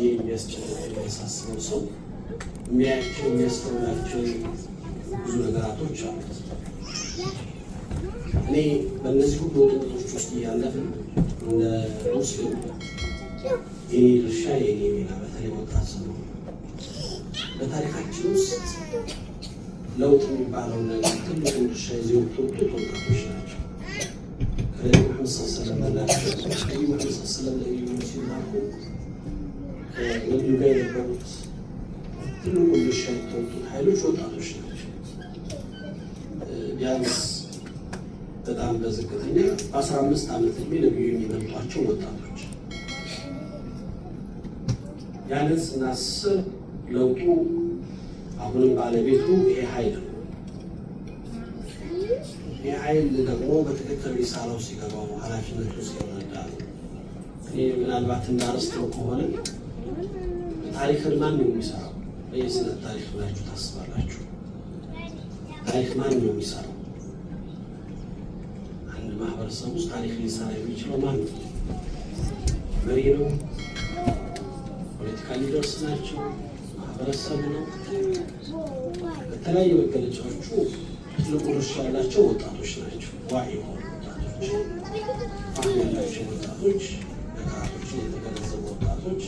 ዲን የሚያስጨንቅ፣ የሚያሳስበው ሰው የሚያያቸው፣ የሚያስተውላቸው ብዙ ነገራቶች አሉት። እኔ በእነዚህ ሁሉ ውጥንቅጦች ውስጥ እያለፍን እንደ ሙስሊም የኔ ድርሻ፣ የኔ ሚና፣ በተለይ ወጣት ስለሆነ፣ በታሪካችን ውስጥ ለውጥ የሚባለው ነገር ትልቁን ድርሻ ይዘው የወጡት ወጣቶች ናቸው። ከነቢ መሐመድ ሰለም ናቸው። ነቢ መሐመድ ሰለም ነቢዩ ሲላኩ ከነቢዩ ጋር የነበሩት ትልቁን ድርሻ የተወጡት ኃይሎች ወጣቶች ናቸው። ቢያንስ በጣም በዝቅተኛ በ15 ዓመት ዕድሜ ነቢዩ የሚበልጧቸው ወጣቶች። ያንን ስናስብ ለውጡ አሁንም ባለቤቱ ይሄ ኃይል ነው። ይህ ኃይል ደግሞ በትክክል ሪሳላው ሲገባው፣ ኃላፊነቱ ሲረዳ ነው። እኔ ምናልባት እንዳረስተው ከሆነ ታሪክን ማን ነው የሚሰራው? በየስነ ታሪክ ብላችሁ ታስባላችሁ? ታሪክ ማን ነው የሚሰራው? አንድ ማህበረሰብ ውስጥ ታሪክ ሊሰራ የሚችለው ማን ነው? መሪ ነው? ፖለቲካ leaders ናቸው? ማህበረሰቡ ነው? በተለያዩ መገለጫዎቹ ትልቁ ድርሻ ያላቸው ወጣቶች ናቸው። ዋዒ የሆኑ ወጣቶች፣ ፋህም ያላቸው ወጣቶች፣ ነገራቶችን የተገነዘቡ ወጣቶች፣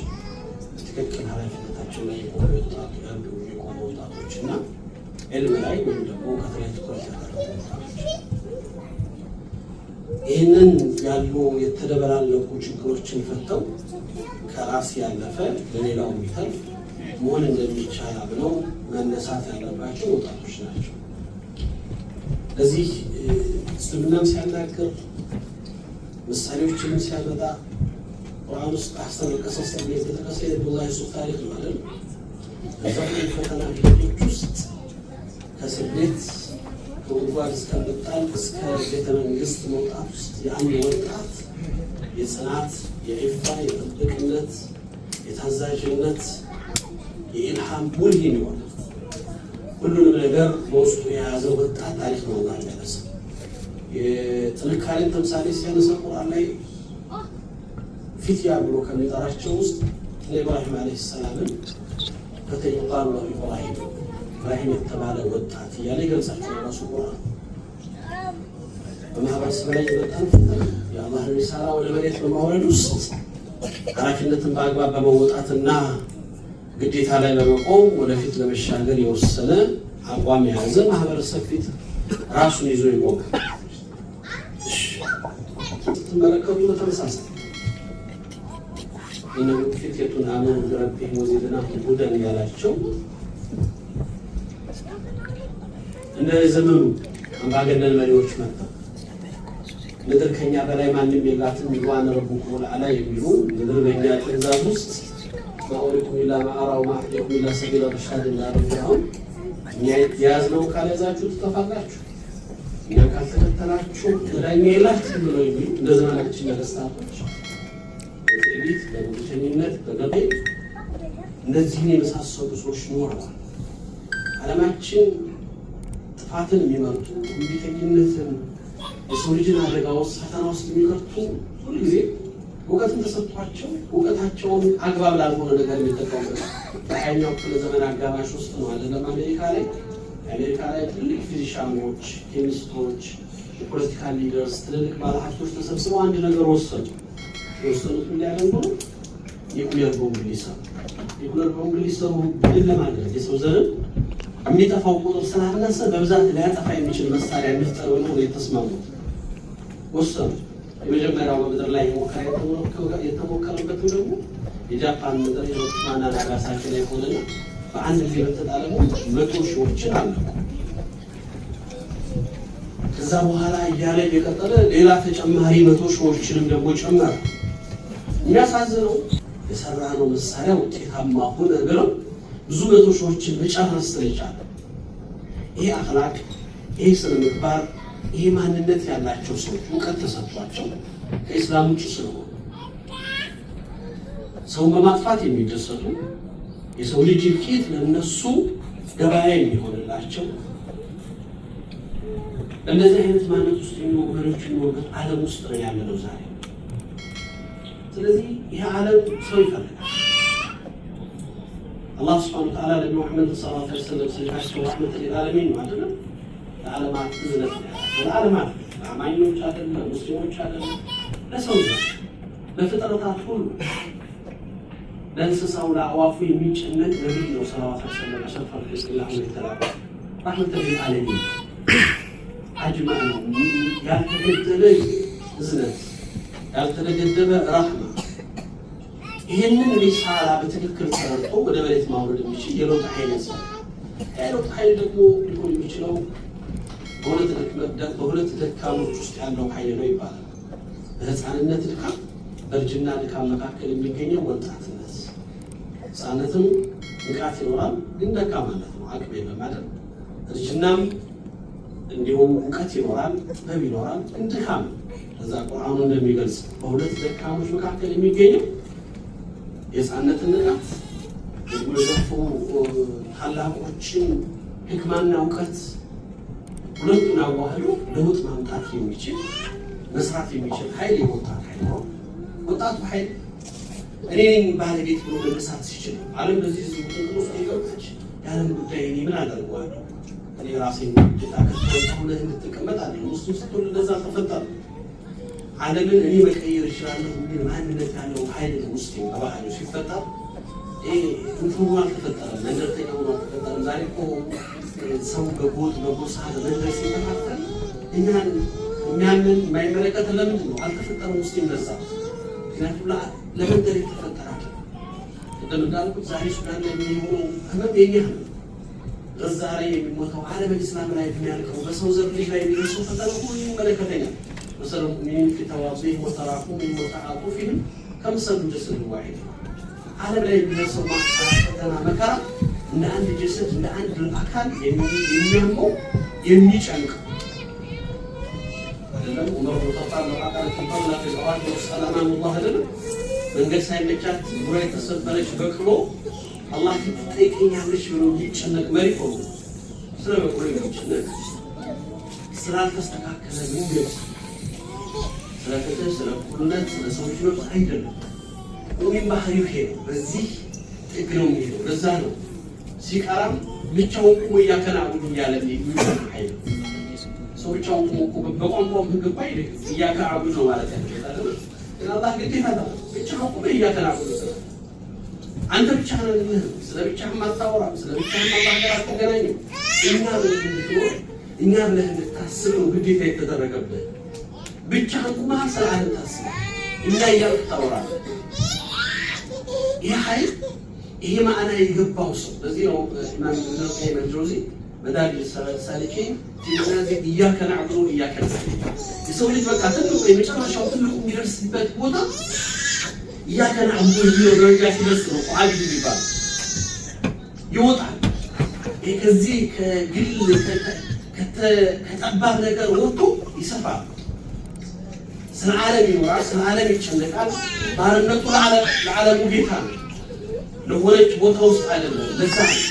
በትክክል ኃላፊነታቸው ላይ የቆሙ ያሉ የቆሙ ወጣቶች እና ዕልም ላይ ወይም ደግሞ እውቀት ላይ ትኩረት ያደረጉ ወጣቶች ይህንን ያሉ የተደበላለቁ ችግሮችን ፈተው ከራስ ያለፈ ለሌላው የሚተርፍ መሆን እንደሚቻል ብለው መነሳት ያለባቸው ወጣቶች ናቸው። ለዚህ እስልምናም ሲያናግር፣ ምሳሌዎችንም ሲያመጣ ቁርአን ውስጥ أحسن القصص ተብሎ የተጠቀሰ የነቢዩላህ ዩሱፍ ታሪክ ነው አይደል? በዛ ሁሉ ፈተና ሂደቶች ውስጥ ከእስር ቤት ከጉድጓድ እስከመጣል እስከ ቤተ መንግስት መውጣት ውስጥ የአንድ ወጣት የጽናት፣ የዒፋ፣ የጥብቅነት፣ የታዛዥነት፣ የኢልሃም ሙልሂም ይሆናል። ሁሉንም ነገር በውስጡ የያዘ ወጣት ታሪክ ነው አላህ የሚያነሳው። የጥንካሬን ተምሳሌ ሲያነሳ ቁርአን ላይ ፊትያ ብሎ ከሚጠራቸው ውስጥ ኢብራሂም ዓለይሂ ሰላምን فتى يقال له إبراهيم፣ ኢብራሂም የተባለ ወጣት እያለ ይገልጻቸው ራሱ ቁርአን። በማህበረሰብ ላይ የመጣን ፈተና የአላህን ሪሳላ ወደ መሬት በማውረድ ውስጥ ኃላፊነትን በአግባብ በመወጣትና ግዴታ ላይ በመቆም ወደፊት ለመሻገር የወሰነ፣ አቋም የያዘ ማህበረሰብ ፊት ራሱን ይዞ ይቆማል። ስትመለከቱ በተመሳሳይ إنهم فتية آمنوا بربهم وزدناهم هدى ያላቸው እንደ ዘመኑ አምባገነን መሪዎች መጥተው ምድር ከኛ በላይ ማንም የላትም፣ أنا ربكم الأعلى የሚሉ፣ ምድር በእኛ ትእዛዝ ውስጥ ما أريكم إلا ما أرى وما أهديكم إلا سبيل الرشاد እንዳለው ፊርዓውን፣ እኛ የያዝነውን ካልያዛችሁ ትጠፋላችሁ፣ እኛ ካልተከተላችሁ መዳኛ የላችሁ ብለው የሚሉ እንደ ዘመናችን ነገስታቶች በትዕቢት፣ በጉልተኝነት፣ በገቤ እነዚህን የመሳሰሉ ሰዎች ኖረዋል። ዓለማችን ጥፋትን የሚመርጡ፣ እምቢተኝነትን፣ የሰው ልጅን አደጋ ውስጥ፣ ፈተና ውስጥ የሚከቱ፣ ሁልጊዜ እውቀትን ተሰጥቷቸው እውቀታቸውን አግባብ ላልሆነ ነገር የሚጠቀሙበት በ20ኛው ክፍለ ዘመን አጋማሽ ውስጥ ነው አይደለም? አሜሪካ ላይ ትልልቅ physician ኦች፣ ኬሚስቶች፣ የ political leaders፣ ትልልቅ ባለሀብቶች ተሰብስበው አንድ ነገር ወሰኑ። የወሰኑት ምን ሊያደርጉ ነው? ኒኩሌር ቦምብ ሊሰሩ። ኒኩሌር ቦምብ ሊሰሩ ምን ለማድረግ? የሰው ዘርን የሚጠፋው ቁጥር ስላነሰ በብዛት ሊያጠፋ የሚችል መሳሪያ እንፍጠር ብለው ነው የተስማሙት፣ ወሰኑ። የመጀመሪያው በምድር ላይ ሙከራ የተሞከረበትም ደግሞ የጃፓን ምድር ሂሮሺማና ናጋሳኪ ላይ ሆነና በአንድ ጊዜ በተጣለ መቶ ሺዎችን አለቁ። ከዛ በኋላ እያለ እየቀጠለ ሌላ ተጨማሪ 100 ሺዎችንም ደግሞ ጨመረ። የሚያሳዝነው የሰራነው መሳሪያ ውጤታማ ሆነ ብለው ብዙ መቶ ሺዎችን መጨረስ ስለቻለ ይሄ አኽላቅ፣ ይሄ ስነ ምግባር፣ ይሄ ማንነት ያላቸው ሰዎች እውቀት ተሰጥቷቸው ከኢስላም ውጭ ስለሆኑ ሰውን በማጥፋት የሚደሰቱ፣ የሰው ልጅ እልቂት ለእነሱ ገበያ የሚሆንላቸው፣ እንደዚህ አይነት ማንነት ውስጥ የሚኖሩ መሪዎች የሚኖሩበት ዓለም ውስጥ ነው ያለነው ዛሬ። ስለዚህ ይህ ዓለም ሰው ይፈልጋል። አላህ سبحانه وتعالى ነቢ ሙሐመድ صلى الله عليه وسلم ሲልካቸው رحمة للعالمين ነው አይደለም? ለዓለማት እዝነት ነው ያላቸው። ለዓለማት፣ ለአማኞች አይደለም፣ ለሙስሊሞች አይደለም፣ ለሰው ዘር፣ ለፍጥረታት ሁሉ፣ ለእንስሳው፣ ለአዕዋፉ የሚጨነቅ ነቢይ ነው። صلى الله عليه وسلم أشرف خلق الله ነው የተላከው። رحمة للعالمين أجمع ነው። ያልተገደበ እዝነት፣ ያልተገደበ رحمة። ይህንን رسالة በትክክል ተረድቶ ወደ መሬት ማውረድ የሚችል የለውጥ ኃይል ያስፈልጋል። የለውጥ ኃይል ደግሞ ሊሆን የሚችለው በሁለት ድካሞች ውስጥ ያለው ኃይል ነው ይባላል። በህፃንነት ድካም፣ በእርጅና ድካም መካከል የሚገኘው ወጣትነት። ህፃንነትም ንቃት ይኖራል፣ ግን ደካማነት ነው፣ አቅም የለም አይደል? እርጅናም እንዲሁም እውቀት ይኖራል፣ ጥበብ ይኖራል፣ ግን ድካም ነው። እዛ ቁርአኑ እንደሚገልጽ በሁለት ደካሞች መካከል የሚገኘው የህፃንነትን ንቃት ደግሞ የገፉ ታላቆችን ህክማና እውቀት ሁለቱን አዋህዶ ለውጥ ማምጣት የሚችል፣ መስራት የሚችል ኃይል የወጣት ኃይል ነው። ወጣቱ ኃይል እኔ ነኝ ባለቤት ብሎ መነሳት ሲችል ነው። ዓለም በዚህ ህዝብ ውስጥ የገባች የዓለም ጉዳይ እኔ ምን አደርገዋለሁ? እኔ ራሴን ግዴታ ከተወጣሁ እንድትቀመጥ አለ። ሙስሊም ስትሆን እንደዛ አልተፈጠረም። ዓለምን እኔ መቀየር እችላለሁ የሚል ማንነት ያለው ኃይል ነው ሙስሊም በባህሪው ሲፈጠር። ይሄ እንትን ሆኖ አልተፈጠረም። መንደርተኛ ሆኖ አልተፈጠረም። ዛሬ እኮ ሰው በጎጥ፣ በጎሳ፣ በመንደር ሲከፋፈል እኛን የሚያምን የማይመለከት ለምንድን ነው? አልተፈጠረም ሙስሊም ለዛ። ምክንያቱም ለመንደር የተፈጠረ አይደለም። ቅድም እንዳልኩት ዛሬ ሱዳን ላይ የሚሆነው ህመም የኛ ህመም፣ ጋዛ ላይ የሚሞተው፣ ዓለም እስላም ላይ የሚያልቀው፣ በሰው ዘር ልጅ ላይ የሚደርሰው ፈተና ሁሉ ይመለከተኛል። مثل المؤمنين في توادهم وتراحمهم وتعاطفهم كمثل الجسد الواحد። ዓለም ላይ የሚደርሰው ፈተና፣ መከራ እንደ አንድ جسد፣ እንደ አንድ አካል የሚያመው፣ የሚጨንቅ አይደለም። ዑመር ብን ኸጣብ لو البغلة في العراق لسأل أمام الله አይደለም። መንገድ ሳይመቻት እግሯ የተሰበረች በቅሎ አላህ ፊት ትጠይቀኛለች ብሎ የሚጨነቅ መሪ እኮ ነው። ስለ በቅሎ የሚጨነቅ፣ ስላልተስተካከለ መንገድ፣ ስለ ፍትህ፣ ስለ እኩልነት፣ ስለ ሰው ልጅ መብት አይደለም። ሙእሚን ባህሪው ይሄ ነው። በዚህ ጥግ ነው የሚሄደው። ለዛ ነው ሲቀራም ብቻውን ቁሞ إياك نعبد እያለ የሚሆን ኃይል። ሰው ብቻውን ቁሞ እኮ በቋንቋውም ህግ እኮ አይደለም፣ إياك أعبد ነው ማለት ያለበት አይደል? ግን አላህ ግዴታ ነው። ብቻውን ቁሞ إياك نعبد ስለ አንተ ብቻህን አይደለህም። ስለ ብቻህም አታወራም። ስለ ብቻህም አላህ ጋር አትገናኝም። እኛ ብለህ እንድትኖር፣ እኛ ብለህ እንድታስብ ነው ግዴታ የተደረገብህ። ብቻህን ቁመሃል፣ ስለ ዓለም ታስባለህ። እኛ እያልክ ታወራለህ። ይህ ኃይል፣ ይሄ ማዕና የገባው ሰው በዚህ ነው ኢማም ኢብኑል ቀይም አልጀውዚ مدارج السالكين في منازل إياك نعبد وإياك نستعين። የሰው ልጅ በቃ ትልቁ የመጨረሻው ትልቁ የሚደርስበት ቦታ إياك نعبد የሚለው ደረጃ ሲደርስ ነው عابد የሚባለው፣ ይወጣል። ይሄ ከዚህ ከግል ከጠባብ ነገር ወጥቶ ይሰፋል። ስለ ዓለም ይኖራል፣ ስለ ዓለም ይጨነቃል። ባርነቱ ለዓለሙ ጌታ ነው፣ ለሆነች ቦታ ውስጥ አይደለም። ለዛ ነው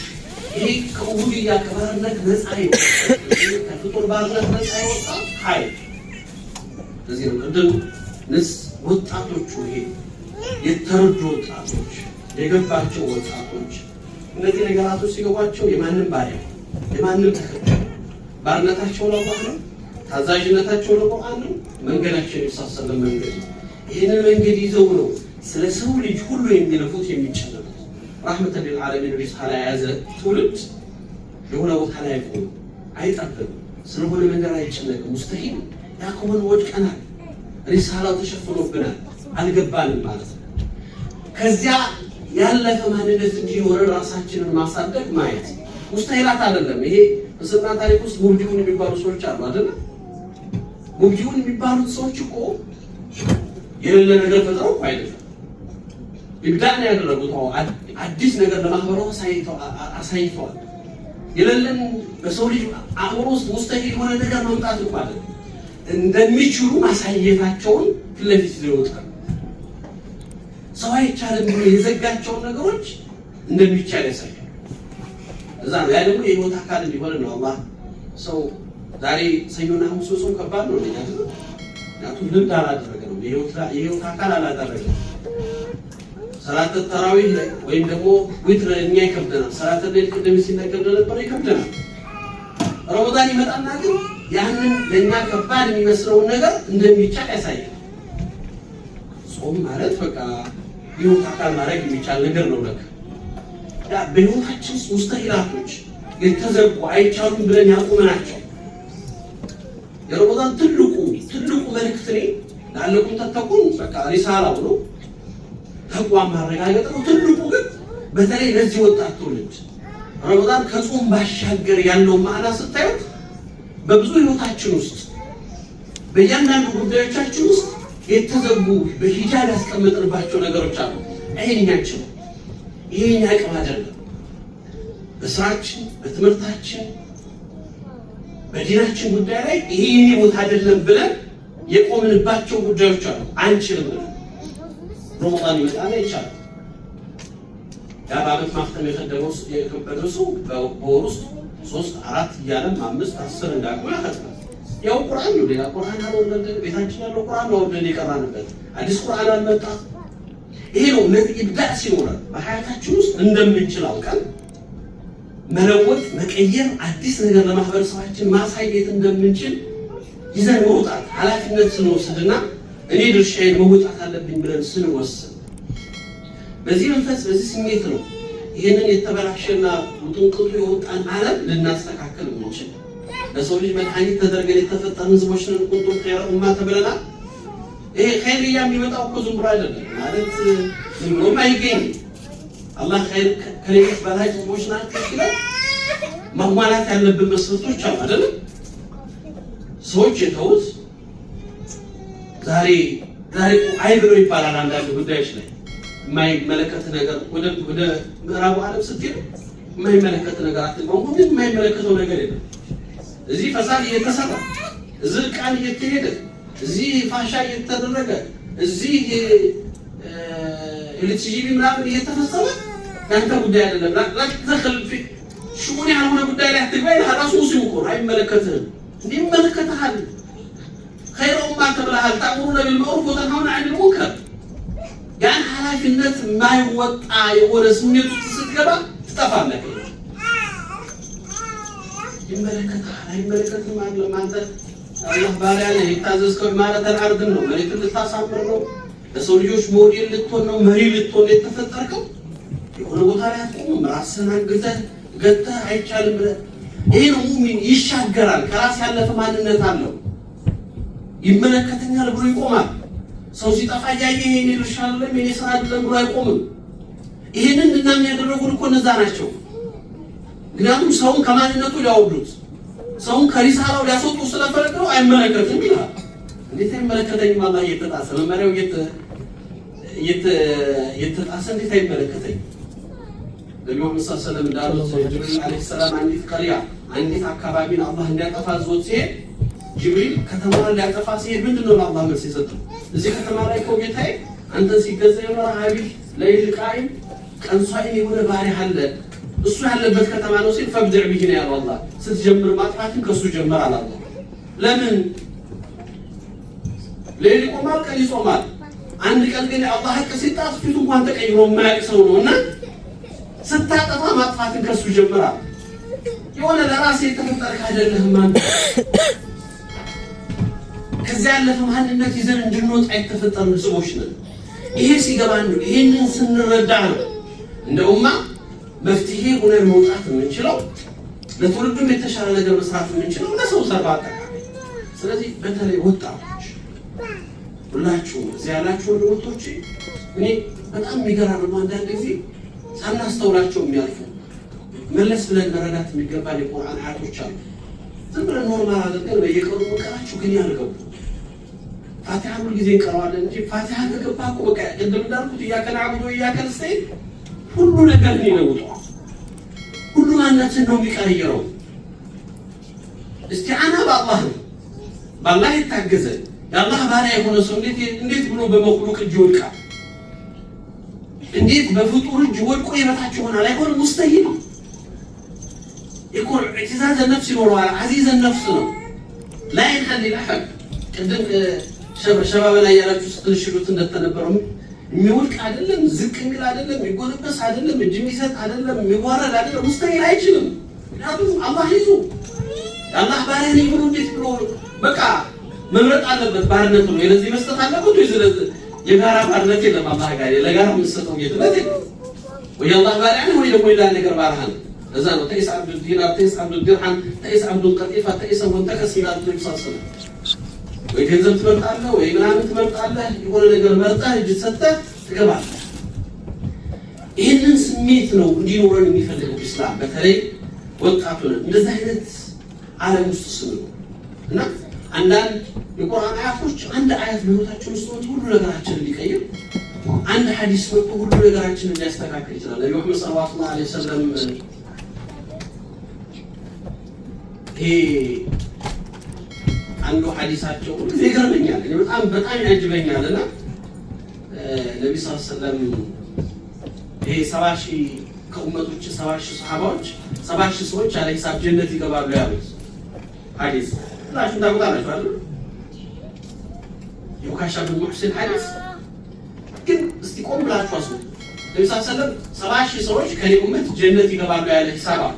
ይሄ ከ عبودية ከባርነት ነፃ ይወጣ፣ ከፍጡር ባርነት ነፃ ይወጣ ኃይል። ለዚህ ነው ቅድም ንስ ወጣቶቹ፣ ይሄ የተረዱ ወጣቶች፣ የገባቸው ወጣቶች፣ እነዚህ ነገራቶች ሲገቧቸው የማንም ባሪያ፣ የማንም ተከታይ፣ ባርነታቸው ለአላህ ነው፣ ታዛዥነታቸው ለቁርአን ነው፣ መንገዳቸው የተሳሰበ መንገድ ነው። ይህንን መንገድ ይዘው ነው ስለ ሰው ልጅ ሁሉ የሚለፉት፣ የሚጨነቁት። رحمة للعالمين رسالة የያዘ ትውልድ የሆነ ቦታ ላይ አይቆምም፣ አይጠብም፣ ስለሆነ ነገር አይጨነቅም። مستحيل ያ ከሆነ ወድቀናል፣ رسالة ው ተሸፍኖብናል፣ አልገባንም ማለት ነው። ከዚያ ያለፈ ማንነት እንዲኖረን ራሳችንን ማሳደግ ማየት مستحيلات አይደለም። ይሄ እስልምና ታሪክ ውስጥ مبدعون የሚባሉ ሰዎች አሉ አይደለ? مبدعون የሚባሉት ሰዎች እኮ የሌለ ነገር ፈጥረው እኮ አይደለም። إبداع ነው ያደረጉት። አዎ፣ አዲስ ነገር ለማህበረሰቡ አሳይተዋል። የሌለን በሰው ልጅ አእምሮ ውስጥ مستحيل የሆነ ነገር መምጣት እኮ አይደለም። እንደሚችሉ ማሳየታቸውን ፊት ለፊት ይዘው ይወጣሉ። ሰው አይቻልም ብሎ የዘጋቸውን ነገሮች እንደሚቻል ያሳያል። እዛ ነው ያ ደግሞ የህይወት አካል እንዲሆን ነው አላህ። ሰው ዛሬ ሰኞና ሐሙስ ጾም ከባድ ነው ለኛ አይደል? ምክንያቱም ልምድ አላደረገ ነው፣ የህይወት አካል አላደረገ። ሰላተ ተራዊህ ላይ ወይም ደግሞ ዊትር እኛ ይከብደናል። ሰላተ ሌሊት ቅድም ሲነገር እንደነበረ ይከብደናል። ረመዳን ይመጣና ግን ያንን ለእኛ ከባድ የሚመስለውን ነገር እንደሚቻል ያሳያል። ጾም ማለት በቃ ህይወት አካል ማድረግ የሚቻል ነገር ነው። ለካ በህይወታችን ውስጥ ሙስተሂላቶች የተዘጉ አይቻሉም ብለን ያቆመናቸው የረመዳን ትልቁ ትልቁ መልእክት እኔ لعلكم تتقون በቃ ሪሳላው ነው፣ ተቅዋን ማረጋገጥ ነው። ትልቁ ግን በተለይ ለዚህ ወጣት ትውልድ ረመዳን ከጾም ባሻገር ያለው ማዕና ስታዩት በብዙ ህይወታችን ውስጥ በእያንዳንዱ ጉዳዮቻችን ውስጥ የተዘጉ በሂጃብ ያስቀመጥንባቸው ነገሮች አሉ። ይሄን እኛችን ይሄ የኛ አቅም አይደለም። በስራችን፣ በትምህርታችን፣ በዲናችን ጉዳይ ላይ ይሄ የኔ ቦታ አይደለም ብለን የቆምንባቸው ጉዳዮች አሉ። አንችልም ብለን ረመዳን ይመጣና ይቻላል። ያ በአመት ማክተም የከበደው ሰው በወር ውስጥ 3 4 እያለም 5 10 እንዳቅሙ ያከትማል። ያው ቁርአን ነው። ሌላ ቁርአን አልወረደ፣ ቤታችን ያለው ቁርአን ነው ወርደን የቀራንበት አዲስ ቁርአን አልመጣ። ይሄ ነው እነዚህ ኢብዳዕ ሲኖረን በሀያታችን ውስጥ እንደምንችል አውቀን መለወጥ፣ መቀየር፣ አዲስ ነገር ለማህበረሰባችን ማሳየት እንደምንችል ይዘን መውጣት ኃላፊነት ስንወስድና እኔ ድርሻዬን መወጣት አለብኝ ብለን ስንወስን በዚህ መንፈስ በዚህ ስሜት ነው ይህንን የተበላሸና ውጥንቅጡ የወጣን ዓለም ልናስተካከል የምንችል። ለሰው ልጅ መድኃኒት ተደርገን የተፈጠርን ህዝቦች ነን። كنتم خير أمة ተብለናል። ይሄ ኸይርያ የሚመጣው እኮ ዝም ብሎ አይደለም፣ ማለት ዝም ብሎም አይገኝም። አላህ ኸይር ከሌሎች በላይ ህዝቦች ናቸው ሲላል ማሟላት ያለብን መስፈርቶች አሉ አይደለም? ሰዎች የተዉት ዛሬ ዛሬ አይ ብሎ ይባላል። አንዳንድ ጉዳዮች ላይ የማይመለከት ነገር ወደ ምዕራቡ ዓለም ስትሄድ የማይመለከት ነገር አትግባ። ምንም የማይመለከተው ነገር የለም። እዚህ ፈሳድ እየተሰራ፣ እዚህ ቃል እየተሄደ፣ እዚህ ፋሻ እየተደረገ፣ እዚህ ኤልቲጂቢ ምናምን እየተፈጸመ ያንተ ጉዳይ አይደለም። لا تدخل في شؤون ያልሆነ ጉዳይ ላይ አትግባ ይልሃል። ራሱ ሙስሊም እኮ ነው። አይመለከትህም። እንዲህ ይመለከትሃል። خير أمة ተብለሃል። تأمرون بالمعروف وتنهون عن المنكر። ያን ኃላፊነት የማይወጣ የሆነ ስሜት ውስጥ ስትገባ ትጠፋለህ። ይመለከትሃል አይመለከትም አይደለም። አንተ አላህ ባሪያ ነህ። የታዘዝከው عمارة الأرض ን ነው። መሬትን ልታሳምር ነው። ለሰው ልጆች ሞዴል ልትሆን ነው። መሪ ልትሆን የተፈጠርከው። የሆነ ቦታ ላይ አትቆምም። ራስህን አግተህ ገተህ አይቻልም ብለህ ይሄ ነው ሙእሚን። ይሻገራል። ከራስ ያለፈ ማንነት አለው። ይመለከተኛል ብሎ ይቆማል። ሰው ሲጠፋ እያየ የኔ ድርሻ አይደለም የኔ ስራ አይደለም ብሎ አይቆምም። ይሄንን እንድናምን ያደረጉን እኮ እነዛ ናቸው። ምክንያቱም ሰውን ከማንነቱ ሊያወርዱት ሰውን ከሪሳላው ሊያስወጡ ስለፈለገው አይመለከትም ይላል። እንዴት አይመለከተኝም? አላህ እየተጣሰ መመሪያው እየተጣሰ እንዴት አይመለከተኝም? ነቢ ሙሐመድ صلى الله عليه وسلم እንዳሉት ጅብሪል عليه السلام አንዲት قرية አንዲት አካባቢን አላህ እንዲያጠፋ ዞት ሲሄድ ጅብሪል ከተማዋን ሊያጠፋ ሲሄድ ምንድን ነው ለአላህ መልስ የሰጠው? እዚህ ከተማ ላይ እኮ ጌታዬ አንተን ሲገዛ የኖረ عابد ليل قائم ቀን ሷኢም የሆነ ባሪያ አለ፣ እሱ ያለበት ከተማ ነው ሲል فابدأ به ነው ያለው አላህ። ስትጀምር ማጥፋትን ከእሱ ጀምር አለ አላህ። ለምን ሌሊት ይቆማል፣ ቀን ይጾማል። አንድ ቀን ግን የአላህ ሐቅ ሲጣስ ፊቱ እንኳን ተቀይሮ የማያውቅ ሰው ነው እና ስታጠፋ ማጥፋትን ከሱ ጀምራል። የሆነ ለራሴ የተፈጠርክ አይደለህም አንተ። ከዚያ ያለፈ ማንነት ይዘን እንድንወጣ የተፈጠርን ህዝቦች ነን። ይሄ ሲገባን ነው፣ ይሄንን ስንረዳ ነው እንደ ኡማ መፍትሄ ሆነን መውጣት የምንችለው፣ ለትውልዱም የተሻለ ነገር መስራት የምንችለው፣ ለሰው ዘር አጠቃላይ። ስለዚህ በተለይ ወጣቶች ሁላችሁ እዚህ ያላችሁ ወንድሞቼ፣ እኔ በጣም የሚገራርሙ አንዳንድ ጊዜ ሳናስተውላቸው የሚያልፉ መለስ ብለን መረዳት የሚገባን የቁርአን አያቶች አሉ። ዝም ብለን normal አድርገን በየቀኑ መቀራቸው ግን ያልገቡ ፋቲሃ ሁል ጊዜ እንቀረዋለን እንጂ ፋቲሃ ከገባ እኮ በቃ ቅድም እንዳልኩት إياك نعبد وإياك نستعين ሁሉ ነገር ይለውጠዋል። ሁሉ ማንነትን ነው የሚቀይረው። እስቲዓና በአላህ ነው። በአላህ የታገዘ የአላህ ባሪያ የሆነ ሰው እንዴት ብሎ በ مخلوق እጅ ይወድቃል? እንዴት በፍጡር እጅ ወድቆ የበታች ይሆናል? አይሆንም። مستحيل يكون اعتزاز نفس ይኖረዋል። عزيز نفس ነው። لا ينحني لأحد። ቅድም ሸባበ ላይ ያላችሁ ስትንሽሉት እንደተነበረው የሚወድቅ አይደለም፣ ዝቅ የሚል አይደለም፣ የሚጎነበስ አይደለም፣ እጅ የሚሰጥ አይደለም፣ የሚዋረድ አይደለም። مستحيل አይችልም። ምክንያቱም አላህ ይዞ አላህ ባሪያ ነኝ ብሎ እንዴት ብሎ በቃ መምረጥ አለበት። ባርነቱ ነው የለዚህ መስጠት አለበት ወይ? ስለዚህ የጋራ ባርነት የለም። አላህ ጋር ለጋራ የምትሰጠው ጌትነት የለም። ወይ አላህ ባሪያ ነህ ወይ ደግሞ ሌላ ነገር ባሪያ ነህ። ለዛ ነው تعس عبد الدينار፣ تعس عبد الدرهم፣ تعس عبد القطيفة፣ تعس وانتكس ይላል ነብዩ صلى الله عليه وسلم። ወይ ገንዘብ ትመርጣለህ ወይ ምናምን ትመርጣለህ። የሆነ ነገር መርጠህ እጅ ሰጥተህ ትገባለህ። ይህንን ስሜት ነው እንዲኖረን የሚፈልገው ኢስላም። በተለይ ወጣቱን እንደዚህ አይነት ዓለም ውስጥ ስንኖር እና አንዳንድ የቁርአን አያቶች አንድ አያት በህይወታችን ውስጥ መጥቶ ሁሉ ነገራችንን ሊቀይር፣ አንድ ሐዲስ መጥቶ ሁሉ ነገራችንን ሊያስተካክል ይችላል። ነቢ መሐመድ صلى الله عليه وسلم ይሄ አንዱ ሐዲሳቸው ሁሉ ይገርመኛል፣ እኔ በጣም በጣም ያጅበኛል። እና ነቢ صلى الله عليه وسلم ይሄ 70,000 ከኡመቶች 70,000 ሰሃባዎች 70,000 ሰዎች ያለ ሂሳብ ጀነት ይገባሉ ያሉት ሐዲስ ሁላችሁም ታውቁታላችሁ አይደል? የኡካሻ ብን ሙሕሲን ሐዲስ ግን እስቲ ቆም ብላችሁ አስቡ። ነቢ صلى الله عليه وسلم 70,000 ሰዎች ከኔ ኡመት ጀነት ይገባሉ ያለ ሂሳብ አሉ።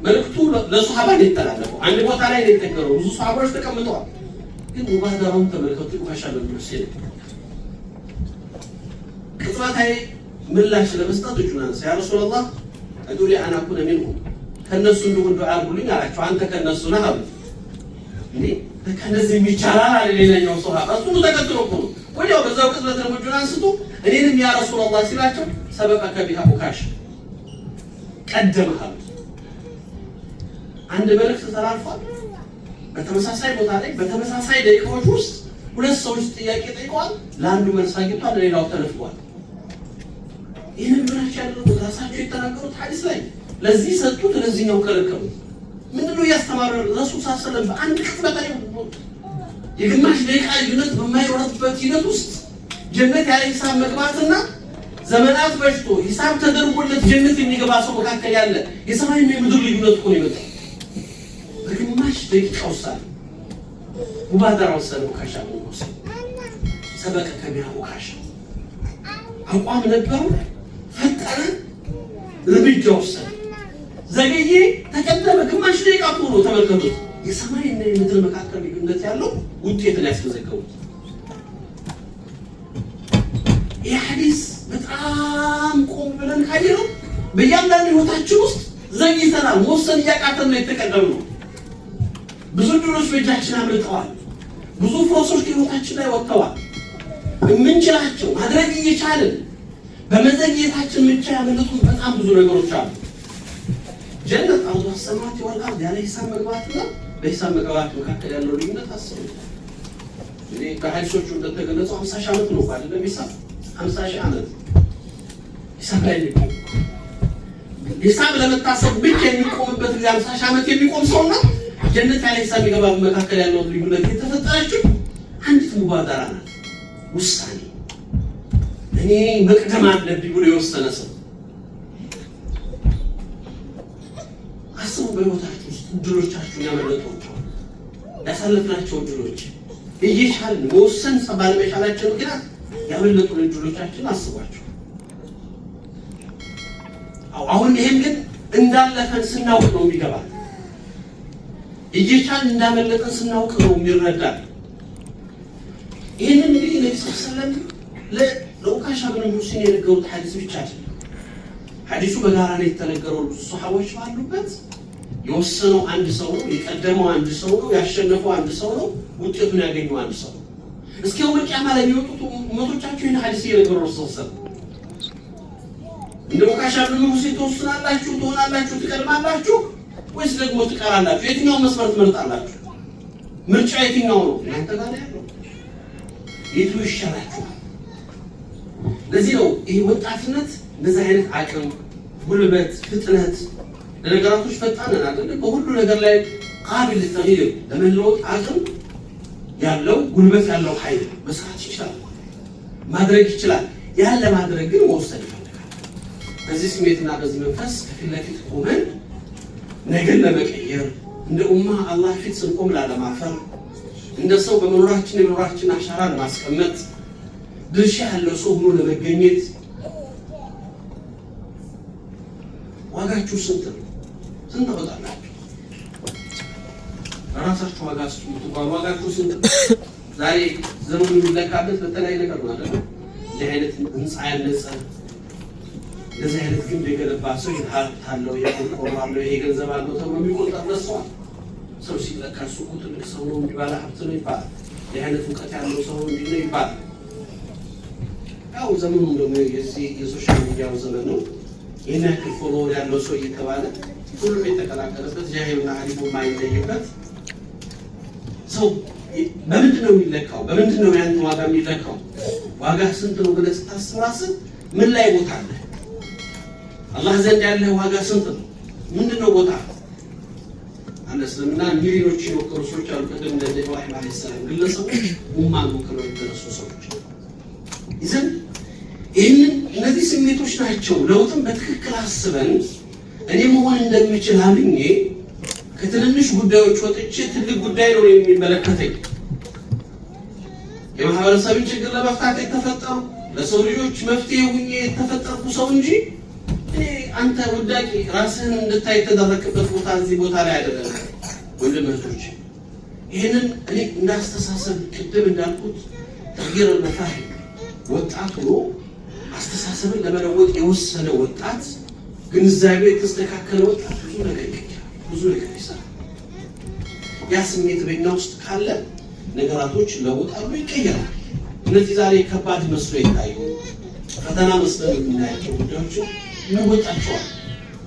መልእክቱ ለሶሃባ ነው የተላለፈው። አንድ ቦታ ላይ ነው የተነገረው። ብዙ ሶሃባዎች ተቀምጠዋል። ግን ሙባደራውን ተመልከቱ። ኡካሻ ብን ሙሕሲን ቅጽበታዊ ምላሽ ለመስጠት እጁን አነሳ። يا رسول الله ادع لي أن أكون منهم፣ ከነሱ እንደሆን ዱዓ አድርጉልኝ አላቸው። አንተ ከነሱ ነህ አሉት። እንዴ ከነዚህ ይቻላል አለ ሌላኛው ሶሃባ። እሱኑ ተከትሎ እኮ ነው። ወዲያው በዛው ቅጽበት ደግሞ እጁን አንስቶ እኔንም يا رسول الله ሲላቸው سبقك بها ዑካሻ፣ ቀደመህ አሉት። አንድ መልእክት ተላልፏል። በተመሳሳይ ቦታ ላይ በተመሳሳይ ደቂቃዎች ውስጥ ሁለት ሰዎች ጥያቄ ጠይቀዋል። ለአንዱ መልስ አግኝቷል፣ ለሌላው ተነፍጓል። ይህንን ምናቸው ያደረጉት ራሳቸው የተናገሩት ሐዲስ ላይ ለዚህ ሰጡት፣ ለዚህኛው ከለከሉት። ምንድነው እያስተማሩ ረሱል صلى الله عليه وسلم? በአንድ ቅጽበት ላይ የግማሽ ደቂቃ ልዩነት በማይኖርበት ሂደት ውስጥ ጀነት ያለ ሂሳብ መግባትና ዘመናት በጅቶ ሂሳብ ተደርጎለት ጀነት የሚገባ ሰው መካከል ያለ የሰማይና የምድር ልዩነት እኮ ነው የመጣው። በግማሽ ደቂቃ ውሳኔ مبادرة ወሰነ። ኡካሻ ወሰነ سبقك بها ዑካሻ አቋም ነበረው፣ ፈጠነ፣ እርምጃ ወሰነ። ዘገየ፣ ተቀደመ። ግማሽ ደቂቃ እኮ ነው። ተመልከቱት። የሰማይና የምድር መካከል ልዩነት ያለው ውጤትን ያስመዘገቡት። ይህ ሐዲስ በጣም ቆም ብለን ካየነው በእያንዳንዱ ህይወታችን ውስጥ ዘግይተናል። መወሰን እያቃተን ነው የተቀደምነው። ብዙ ድሎች በእጃችን አምልጠዋል። ብዙ ፍሮሶች ከህይወታችን ላይ ወጥተዋል። የምንችላቸው ማድረግ እየቻልን በመዘግየታችን ብቻ ያመለጡን በጣም ብዙ ነገሮች አሉ። ጀነት عرضها السماوات والأرض ያለ ሂሳብ መግባትና በሂሳብ መግባት መካከል ያለው ልዩነት አስቡ። እንግዲህ በሐዲሶቹ እንደተገለጸው 50,000 ዓመት ነው አይደለም? ሂሳብ 50,000 ዓመት ሂሳብ ላይ የሚቆም ሂሳብ ለመታሰብ ብቻ የሚቆምበት ጊዜ 50,000 ዓመት የሚቆም ሰውና ጀነት ያለ ሂሳብ የሚገባ መካከል ያለው ልዩነት የተፈጠረችው አንዲት مبادرة ናት፣ ውሳኔ። እኔ መቅደም አለብኝ ብሎ የወሰነ ሰው አስቡ። በህይወታችሁ ውስጥ እድሎቻችሁን ያመለጧቸዋል። ያሳለፍናቸው እድሎች እየቻልን መወሰን ባለመቻላችን ምክንያት ያመለጡን እድሎቻችን አስቧቸው። አሁን ይሄም ግን እንዳለፈን ስናውቅ ነው የሚገባል። እየቻልን እንዳመለጠን ስናውቅ ነው የሚረዳል። ይህንን እንግዲህ ነቢ ስ ሰለም ለኡካሻ ብን ሙሕሲን የነገሩት ሐዲስ ብቻ አይደለም። ሐዲሱ በጋራ ነው የተነገረው። ብዙ ሰሓቦች ባሉበት የወሰነው አንድ ሰው ነው፣ የቀደመው አንድ ሰው ነው፣ ያሸነፈው አንድ ሰው ነው፣ ውጤቱን ያገኘው አንድ ሰው ነው። እስከ يوم القيامة ለሚወጡት ኡመቶቻቸው ይህን ሐዲስ እየነገሩ ረሱል ሰለም እንደ ኡካሻ ብን ሙሕሲን ትወስናላችሁ፣ ትሆናላችሁ፣ ትቀድማላችሁ ወይስ ደግሞ ትቀራላችሁ? የትኛውን መስመር ትመርጣላችሁ? ምርጫ የትኛው ነው? እናንተ ጋር ያለው የቱ ይሻላችኋል? ለዚህ ነው ይሄ ወጣትነት እንደዚህ አይነት አቅም፣ ጉልበት፣ ፍጥነት ለነገራቶች ፈጣን ነን አይደል? በሁሉ ነገር ላይ قابل للتغيير ለመለወጥ አቅም ያለው ጉልበት ያለው ኃይል መስራት ይችላል፣ ማድረግ ይችላል። ያን ለማድረግ ግን መወሰን ይፈልጋል። በዚህ ስሜትና በዚህ መንፈስ ከፊት ለፊት ቆመን ነገን ለመቀየር እንደ ኡማ አላህ ፊት ስንቆም ላለማፈር፣ እንደ ሰው በመኖራችን የመኖራችን አሻራ ለማስቀመጥ፣ ድርሻ ያለው ሰው ሆኖ ለመገኘት ዋጋችሁ ስንት ነው? ስንት ታወጣላችሁ? ለራሳችሁ ዋጋ ስጡ የምትባሉ ዋጋችሁ ስንት ነው? ዛሬ ዘመኑ የሚለካበት በተለያየ ነገር ነው አይደል? እንዲህ አይነት ህንፃ ያነጸ፣ እንደዚህ አይነት ግንብ የገነባ ሰው ይሄ ሀብት አለው፣ ይሄ ቆርቆሮ አለው፣ ይሄ ገንዘብ አለው ተብሎ የሚቆጠርለት ሰው አለ። ሰው ሲለካ እሱ እኮ ትልቅ ሰው ነው፣ እንዲህ ባለ ሀብት ነው ይባላል። እንዲህ አይነት እውቀት ያለው ሰው እንዲህ ነው ይባላል። ያው ዘመኑ ደግሞ የዚህ የ social media ው ዘመን ነው። ይህን ያክል follower ያለው ሰው እየተባለ ሁሉም የተቀላቀለበት፣ ጃሂልና አሊሙ የማይለይበት ሰው በምንድን ነው የሚለካው? በምንድን ነው ያንተ ዋጋ የሚለካው? ዋጋ ስንት ነው ብለህ ስታስብ ራስህ ምን ላይ ቦታ አለ? አላህ ዘንድ ያለህ ዋጋ ስንት ነው? ምንድን ነው ቦታ አለ? እስልምና ሚሊዮኖች የወከሉ ሰዎች አሉ። ቅድም እንደ ኢብራሂም ዓለይሂ ሰላም ግለሰቦች ኡማን ወክለው የተነሱ ሰዎች ይዘን ይህንን እነዚህ ስሜቶች ናቸው ለውጥን በትክክል አስበን እኔ መሆን እንደምችል አምኜ ከትንንሽ ጉዳዮች ወጥቼ ትልቅ ጉዳይ ነው የሚመለከተኝ። የማህበረሰብን ችግር ለመፍታት የተፈጠሩ፣ ለሰው ልጆች መፍትሄ ሁኜ የተፈጠርኩ ሰው እንጂ እኔ አንተ ውዳቂ ራስህን እንድታይ የተደረክበት ቦታ እዚህ ቦታ ላይ አይደለም። ወንድም እህቶች፣ ይህንን እኔ እንዳስተሳሰብ ቅድም እንዳልኩት تغيير المفاهيم ወጣት ሆኖ አስተሳሰብን ለመለወጥ የወሰነ ወጣት፣ ግንዛቤው የተስተካከለ ወጣት ብዙ ነገር ይቀይራል፣ ብዙ ነገር ይሰራል። ያ ስሜት በኛ ውስጥ ካለ ነገራቶች ይለወጣሉ፣ ይቀየራል። እነዚህ ዛሬ ከባድ መስሎ ይታዩ፣ ፈተና መስለው የምናያቸው ጉዳዮችን እንወጣቸዋል።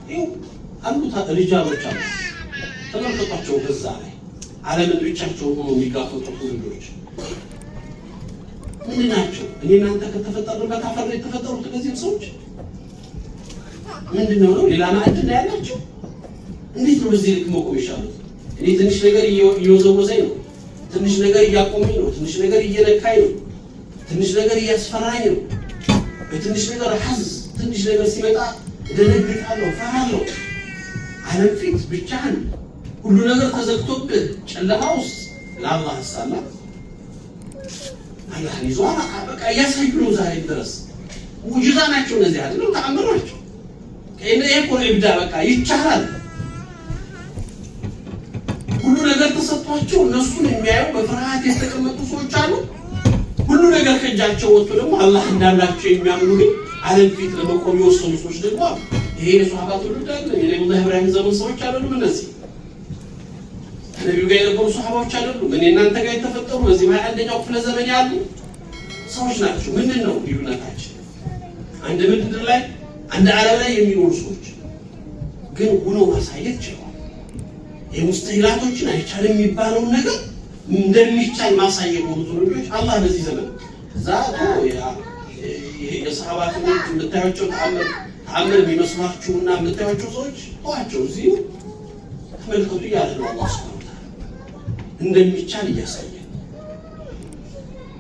ይኸው አሉ ሪጃሎች አሉ፣ ተመልከቷቸው። በዛ ላይ ዓለምን ብቻቸውን ሆኖ የሚጋፈጡ ትውልዶች ምንድን ናቸው? እኔ እናንተ ከተፈጠርንበት አፈር ነው የተፈጠሩት። እነዚህም ሰዎች ምንድን ነው ሌላ ማዕድን ነው ያላቸው? እንዴት ነው በዚህ ልክ መቆም የቻሉት? እኔ ትንሽ ነገር እየወዘወዘኝ ነው። ትንሽ ነገር እያቆመኝ ነው። ትንሽ ነገር እየነካኝ ነው። ትንሽ ነገር እያስፈራኝ ነው። በትንሽ ነገር ሐዝ ትንሽ ነገር ሲመጣ እደነግጣለሁ፣ እፈራለሁ። ዓለም ፊት ብቻህን ሁሉ ነገር ተዘግቶብህ ጨለማ ውስጥ ለአላህ ሳላ አላህን ይዞ በቃ እያሳዩ ነው። ዛሬ ድረስ ሙዕጂዛ ናቸው እነዚህ አይደለም፣ ተአምር ናቸው። ይሄ እኮ ነው ኢብዳ፣ በቃ ይቻላል። ሁሉ ነገር ተሰጥቷቸው እነሱን የሚያዩ በፍርሃት የተቀመጡ ሰዎች አሉ። ሁሉ ነገር ከእጃቸው ወጥቶ ደግሞ አላህ እንዳላቸው የሚያምኑ ግን ዓለም ፊት ለመቆም የወሰኑ ሰዎች ደግሞ አሉ። ይሄ የሶሃባ ትውልድ አይደለም። የነቢዩላህ ኢብራሂም ዘመን ሰዎች አይደሉም። እነዚህ ከነቢዩ ጋር የነበሩ ሶሃባዎች አይደሉም። እኔ እናንተ ጋር የተፈጠሩ በዚህ በ21ኛው ክፍለ ዘመን ያሉ ሰዎች ናቸው። ምንድን ነው ልዩነታችን? አንድ ምድር ላይ፣ አንድ ዓለም ላይ የሚኖሩ ሰዎች ግን ሆኖ ማሳየት ችለዋል። የሙስተሂላቶችን አይቻልም የሚባለውን ነገር እንደሚቻል ማሳየት የሆኑ ትውልዶች አላህ በዚህ ዘመን እዛ የሰሃባ ትውልድ የምታያቸው ተአምር ተአምር የሚመስሏችሁና የምታያቸው ሰዎች ተዋቸው፣ እዚሁ ተመልከቱ እያለ ነው አላህ ሱብሓነሁ ወተዓላ እንደሚቻል እያሳየ።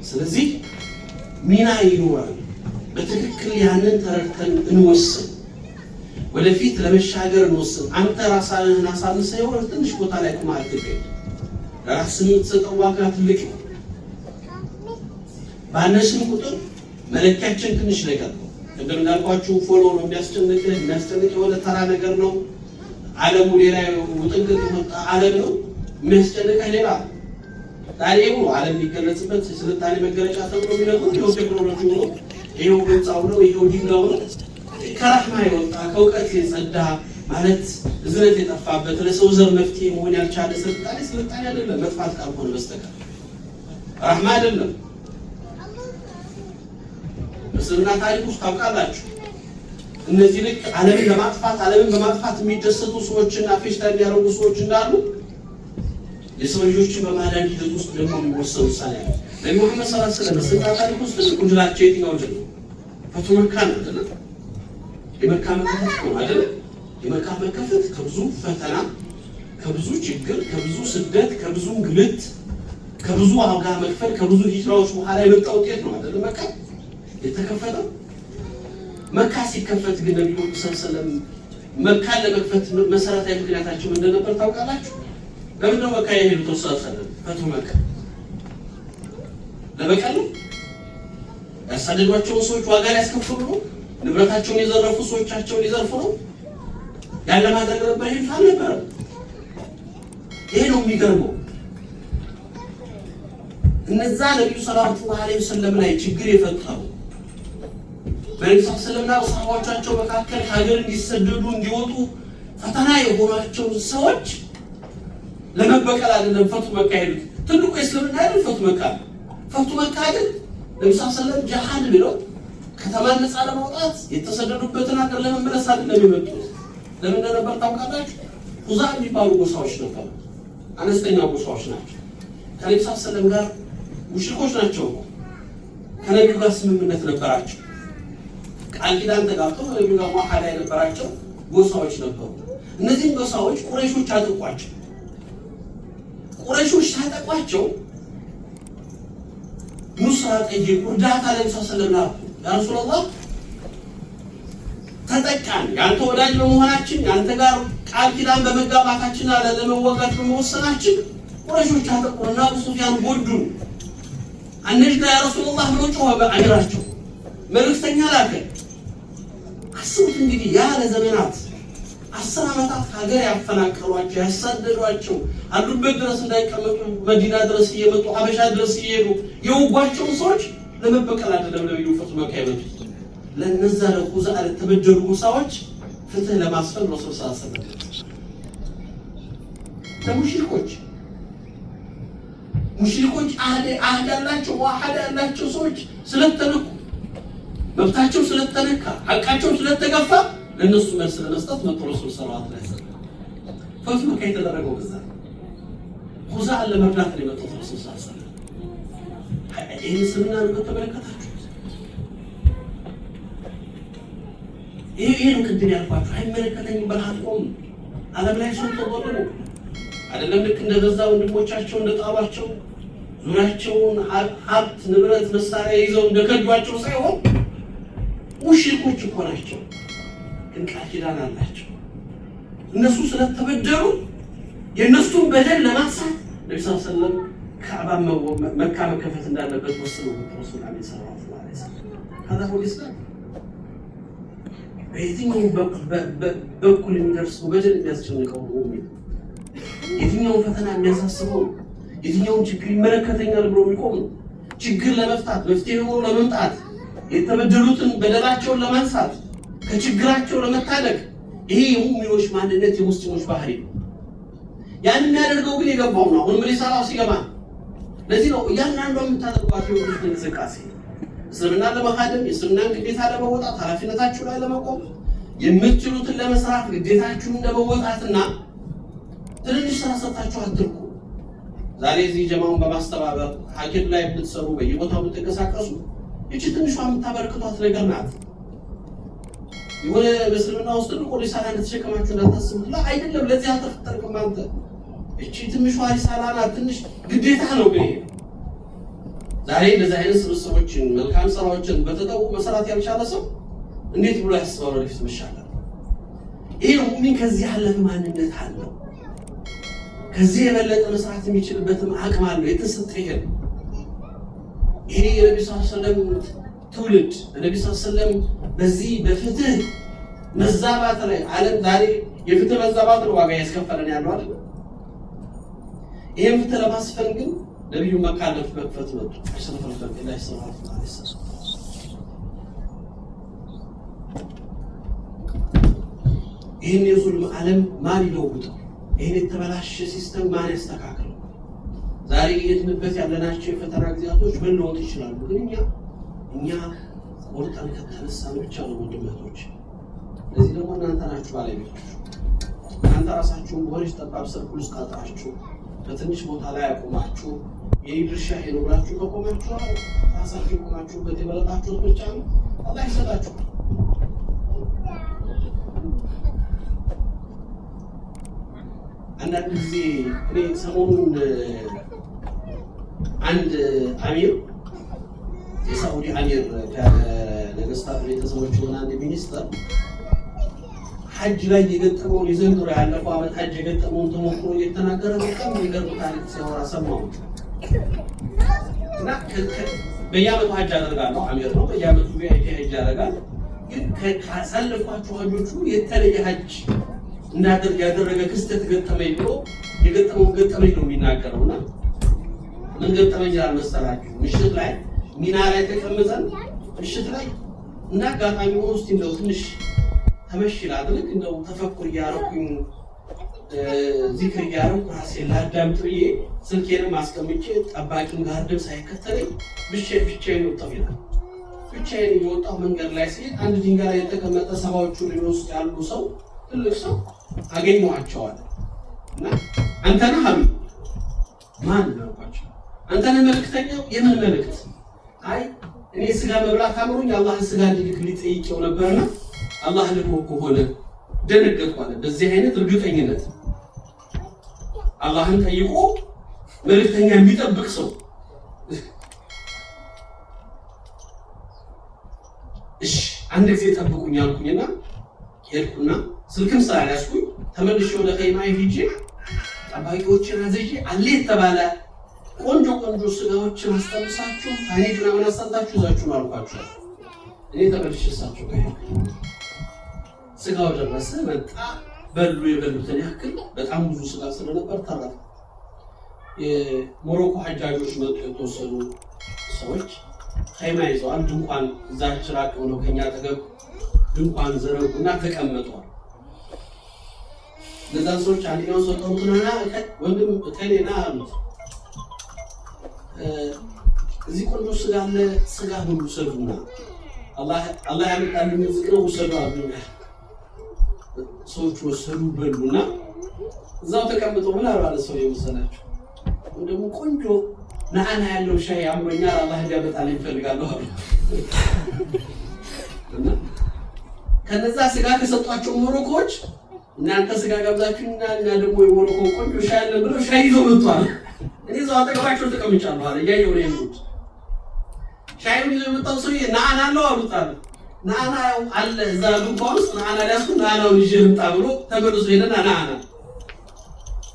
ስለዚህ ሚና ይኖራል። በትክክል ያንን ተረድተን እንወስን፣ ወደፊት ለመሻገር እንወስን። አንተ ራስህን አሳንሰህ የሆነ ትንሽ ቦታ ላይ ቁመህ አትገኝ። ለራስህ የምትሰጠው ዋጋ ትልቅ ነው። ባነስን ቁጥር መለኪያችን ትንሽ ነገር ነው። ቅድም እንዳልኳችሁ follow ነው የሚያስጨንቅህ፣ የሚያስጨንቅ የሆነ ተራ ነገር ነው። ዓለሙ ሌላ ውጥንቅጥ የወጣ ዓለም ነው። የሚያስጨንቅህ ሌላ ዛሬ ነው። ዓለም የሚገለጽበት ስልጣኔ መገለጫ ተብሎ የሚነግሩ ይኸው ቴክኖሎጂ ነው፣ ይኸው ህንፃው ነው፣ ይኸው ድንጋዩ ነው። ከራህማ የወጣ፣ ከእውቀት የጸዳ፣ ማለት እዝነት የጠፋበት፣ ለሰው ዘር መፍትሄ መሆን ያልቻለ ስልጣኔ ስልጣኔ አይደለም፣ መጥፋት ካልሆነ በስተቀር ራህማ አይደለም። በእስልምና ታሪክ ውስጥ ታውቃላችሁ። እነዚህ ልክ ዓለምን በማጥፋት የሚደሰቱ ሰዎችና ፌሽታ የሚያደርጉ ሰዎች እንዳሉ የሰው ልጆችን በማዳን ሂደት ውስጥ ደግሞ የሚወሰን ውሳኔ አለ። ነቢ ሙሐመድ ሰለላሁ ዐለይሂ ወሰለም በእስልምና ታሪክ ውስጥ ትልቁ ድላቸው የትኛው ድል ነው? ፈትሁ መካ ነው አይደለ? የመካ መከፈት ነው አይደለ? የመካ መከፈት ከብዙ ፈተና፣ ከብዙ ችግር፣ ከብዙ ስደት፣ ከብዙ እንግልት፣ ከብዙ ዋጋ መክፈል፣ ከብዙ ሂጅራዎች በኋላ የመጣ ውጤት ነው አይደለ? መካ የተከፈተው። መካ ሲከፈት ግን ነቢዩ ሰለላሁ ዐለይሂ ወሰለም መካን ለመክፈት መሰረታዊ ምክንያታቸው ምን እንደነበር ታውቃላችሁ? ለምንድን ነው መካ የሄዱት? ሰለላሁ ዐለይሂ ወሰለም ፈትሁ መካ ለበቀል ነው? ያሳደዷቸውን ሰዎች ዋጋ ሊያስከፍሉ ነው? ንብረታቸውን የዘረፉ ሰዎቻቸውን ሊዘርፉ ነው? ያን ለማድረግ ነበር ይሄ አልነበረም። ይሄ ነው የሚገርመው። እነዛ ነቢዩ ሰለላሁ ዐለይሂ ወሰለም ላይ ችግር የፈጠሩ፣ በነቢ ስ ሰለምና በሰሃቦቻቸው መካከል ሀገር እንዲሰደዱ፣ እንዲወጡ ፈተና የሆኗቸውን ሰዎች ለመበቀል አይደለም ፈቱ መካ ሄዱት። ትልቁ የእስልምና አይደል ፈቱ መካ ነው። ፈቱ መካ ግን ነቢ ስ ሰለም ጃሃድ ብለው ከተማን ነፃ ለማውጣት፣ የተሰደዱበትን ሀገር ለመመለስ አይደለም የመጡት። ለምን እንደነበር ታውቃላችሁ? ሁዛ የሚባሉ ጎሳዎች ነበሩ። አነስተኛ ጎሳዎች ናቸው። ከነቢ ስ ሰለም ጋር፣ ሙሽሪኮች ናቸው እኮ፣ ከነቢዩ ጋር ስምምነት ነበራቸው። ቃል ኪዳን ተጋብተው ከነቢዩ ጋር ሙዓሃዳ የነበራቸው ጎሳዎች ነበሩ። እነዚህም ጎሳዎች ቁረይሾች አጠቋቸው። ቁረይሾች ታጠቋቸው፣ ኑስራ ጠየቁ፣ እርዳታ ለነቢ ስ ሰለም ላኩ። ያ ረሱላላህ፣ ተጠቃን፣ የአንተ ወዳጅ በመሆናችን፣ የአንተ ጋር ቃል ኪዳን በመጋባታችንና ለመዋጋት በመወሰናችን ቁረይሾች አጠቁንና አቡ ሱፊያን ጎዱን። النجدة يا رسول الله ብሎ ጮኸ። በአሚራቸው መልእክተኛ ላከ። አስቡት እንግዲህ፣ ያ ለዘመናት 10 ዓመታት ሀገር ያፈናቀሏቸው፣ ያሳደዷቸው፣ አሉበት ድረስ እንዳይቀመጡ መዲና ድረስ እየመጡ፣ ሀበሻ ድረስ እየሄዱ የወጓቸውን ሰዎች ለመበቀል አይደለም ነቢዩ ፈቱ መካ የመጡት። ለነዛ ለኹዛ ለተበደሉ ጎሳዎች ፍትህ ለማስፈን ረሱል ስ ሰለም ለሙሽሪኮች፣ ሙሽሪኮች አህድ ያላቸው፣ ሙዓሃዳ ያላቸው ሰዎች ስለተነኩ፣ መብታቸው ስለተነካ፣ ሐቃቸው ስለተገፋ ለእነሱ መልስ ለመስጠት መጡ። ረሱል ሰለላሁ ዐለይሂ ወሰለም ፈቱ መካ የተደረገው በዛ ሁዛን ለመርዳት ነው የመጡት ረሱል ሰለላሁ ዐለይሂ ወሰለም። ይህን እስልምና ነው ከተመለከታችሁት፣ ይሄ ነው ቅድም ያልኳችሁ። አይመለከተኝም ብለህ አትቆምም። ዓለም ላይ ሰው ተበድሎ አይደለም፣ ልክ እንደገዛ ወንድሞቻቸው እንደጣሏቸው፣ ዙሪያቸውን ሀብት ንብረት መሳሪያ ይዘው እንደከዷቸው ሳይሆን ሙሽሪኮች እኮ ናቸው፣ ግን ቃል ኪዳን አላቸው። እነሱ ስለተበደሉ የእነሱን በደል ለማንሳት ነቢ ስ ሰለም ካዕባ መካ መከፈት እንዳለበት ወስነው ረሱል ዐለይሂ ሰላቱ ወሰላም። هذا هو الإسلام። በየትኛውም በኩል የሚደርሰው በደል የሚያስጨንቀው ነው ሙእሚን፣ የትኛውን ፈተና የሚያሳስበው ነው። የትኛውን ችግር ይመለከተኛል ብሎ የሚቆም ነው። ችግር ለመፍታት፣ መፍትሄ ሆኖ ለመምጣት፣ የተበደሉትን በደላቸውን ለማንሳት፣ ከችግራቸው ለመታደግ፣ ይሄ የሙእሚኖች ማንነት፣ የሙስሊሞች ባህሪ ነው። ያን የሚያደርገው ግን የገባው ነው። አሁንም ሪሳላው ሲገባ ለዚህ ነው እያንዳንዷ የምታደርጓት የወዱት እንቅስቃሴ እስልምናን ለመካደም፣ የእስልምናን ግዴታ ለመወጣት፣ ኃላፊነታችሁ ላይ ለመቆም፣ የምትችሉትን ለመስራት፣ ግዴታችሁን ለመወጣትና ትንንሽ ስራ ሰርታችሁ አትርኩ። ዛሬ እዚህ ጀማውን በማስተባበር ሀኪም ላይ የምትሰሩ፣ በየቦታው የምትንቀሳቀሱ፣ ይቺ ትንሿ የምታበረክቷት ነገር ናት። የሆነ በእስልምና ውስጥ ትልቁ ሪሳላ እንደተሸከማችሁ እንዳታስቡት። ላ አይደለም፣ ለዚህ አልተፈጠርክም አንተ። እቺ ትንሿ ሪሳላ ናት፣ ትንሽ ግዴታ ነው። ግን ይሄ ዛሬ እንደዚህ አይነት ስብስቦችን፣ መልካም ስራዎችን በተጠው መስራት ያልቻለ ሰው እንዴት ብሎ ያስባል ወደፊት መሻገር? ይሄ ሙእሚን ከዚህ ያለፈ ማንነት አለው። ከዚህ የበለጠ መስራት የሚችልበትም አቅም አለው። የተሰጠ ይሄ ነው። ይሄ የነቢ ስ ሰለም ትውልድ፣ ነቢ ስ ሰለም በዚህ በፍትህ መዛባት ላይ፣ ዓለም ዛሬ የፍትህ መዛባት ነው ዋጋ ያስከፈለን ያለው አይደል? ይህን ፍትህ ለማስፈን ግን ነቢዩ መካ መክፈት መጡ። أشرف خلق الله صلى الله عليه وسلم። ይህን የዙልም ዓለም ማን ይለውጠው? ይህን የተበላሸ system ማን ያስተካክለው? ዛሬ እየሄድንበት ያለናቸው የፈተና ጊዜያቶች መለወጥ ይችላሉ። ግን እኛ ቆርጠን ከተነሳን ብቻ ነው ወንድም እህቶች። ለዚህ ደግሞ እናንተ ናችሁ ባለቤቶች። እናንተ ራሳችሁን በሆነች ጠባብ circle ውስጥ አጥራችሁ፣ በትንሽ ቦታ ላይ አቆማችሁ፣ የኔ ድርሻ ይሄ ነው ብላችሁ ከቆማችሁ፣ ራሳችሁ የቆማችሁበት የመረጣችሁት ብቻ ነው፣ አላህ ይሰጣችኋል። አንዳንድ ጊዜ እኔ ሰሞኑን አንድ አሚር፣ የሳዑዲ አሚር፣ ከነገስታት ቤተሰቦች የሆነ አንድ ሚኒስተር ሐጅ ላይ የገጠመውን፣ የዘንድሮ ያለፈው ዓመት ሐጅ የገጠመውን ተሞክሮ እየተናገረ በጣም የሚገርም ታሪክ ሲያወራ ሰማሁት። እና በየዓመቱ ሀጅ አደርጋለሁ። አሚር ነው። በየዓመቱ VIP ሀጅ ያደርጋል። ግን ካሳለፍኳቸው ሀጆቹ የተለየ ሀጅ እንዳደርግ ያደረገ ክስተት ገጠመኝ ብሎ የገጠመው ገጠመኝ ነው የሚናገረው። እና ምን ገጠመኝ ይላል መሰላችሁ? ምሽት ላይ ሚና ላይ ተቀምጠን ምሽት ላይ እንደ አጋጣሚ ሆኖ እስኪ እንደው ትንሽ ተመሽ ላድርግ፣ እንደው ተፈኩር እያደረኩኝ ዚክር እያደረኩ ራሴን ላዳምጥ ብዬ ስልኬንም አስቀምጬ ጠባቂም guard ም ሳይከተለኝ ብቻዬን ወጣሁ ይላል። ብቻዬን እየወጣሁ መንገድ ላይ ስሄድ አንድ ድንጋይ ላይ የተቀመጠ 70ዎቹ ዕድሜ ውስጥ ያሉ ሰው፣ ትልቅ ሰው አገኘኋቸዋል። እና አንተ ነህ አሉኝ። ማን አልኳቸው። አንተ ነህ መልእክተኛው? የምን መልእክት? አይ እኔ ስጋ መብላት አምሮኝ አላህን ስጋ እንዲልክልኝ ጠይቄው ነበርና አላህ ልኮ ከሆነ ደነገጥኩ አለ። በዚህ አይነት እርግጠኝነት አላህን ጠይቆ መልእክተኛ የሚጠብቅ ሰው። እሺ አንድ ጊዜ ጠብቁኝ አልኩኝና ሄድኩና ስልክም ስላልያዝኩኝ ተመልሼ ወደ ኸይማ ሄጄ ጠባቂዎችን አዝዤ አለ የተባለ ቆንጆ ቆንጆ ስጋዎችን አስጠብሳችሁ ታኒድ ምናምን አስጠልታችሁ ይዛችሁ ነው አልኳቸው። እኔ ተመልሼ እሳቸው ጋር ሄድኩኝ። ስጋው ደረሰ፣ መጣ፣ በሉ። የበሉትን ያክል በጣም ብዙ ስጋ ስለነበር ተረፈ። የሞሮኮ ሀጃጆች መጡ። የተወሰኑ ሰዎች ኸይማ ይዘዋል። ድንኳን እዛች ራቅ ብለው ከኛ አጠገብ ድንኳን ዘረጉና ተቀምጠዋል። እነዛን ሰዎች አንደኛውን ሰው ጠሩትና ና ወንድም እከሌ ና አሉት። እዚህ ቆንጆ ስጋ አለ፣ ስጋ ሁሉ ውሰዱና አላህ ያመጣልን ርዝቅ ነው ውሰዱ አሉኝ። ሰዎቹ ወሰዱ፣ በሉና እዛው ተቀምጠው ምን አሉ አለ ሰው የመሰላቸው ደግሞ ቆንጆ ናአና ያለው ሻይ አምሮኛል፣ አላህ እንዲያመጣልኝ እፈልጋለሁ አሉ። እና ከነዛ ስጋ ከሰጧቸው ሞሮኮዎች እናንተ ስጋ ጋብዛችሁና እኛ ደግሞ የሞሮኮ ቆንጆ ሻይ አለ ብለው ሻይ ይዘው መጥቷል። እኔ እዛው አጠገባቸው ተቀምጫለሁ አለ፣ እያየሁ ነው የሄድኩት። ሻዩን ይዞ የመጣው ሰውዬ ናአና አለው አሉት አለ። ናአና ያው አለ እዛ ድንኳን ውስጥ ናአና ሊያስኩ ናአናውን ይዤ ልምጣ ብሎ ተመልሶ ሄደና ናአና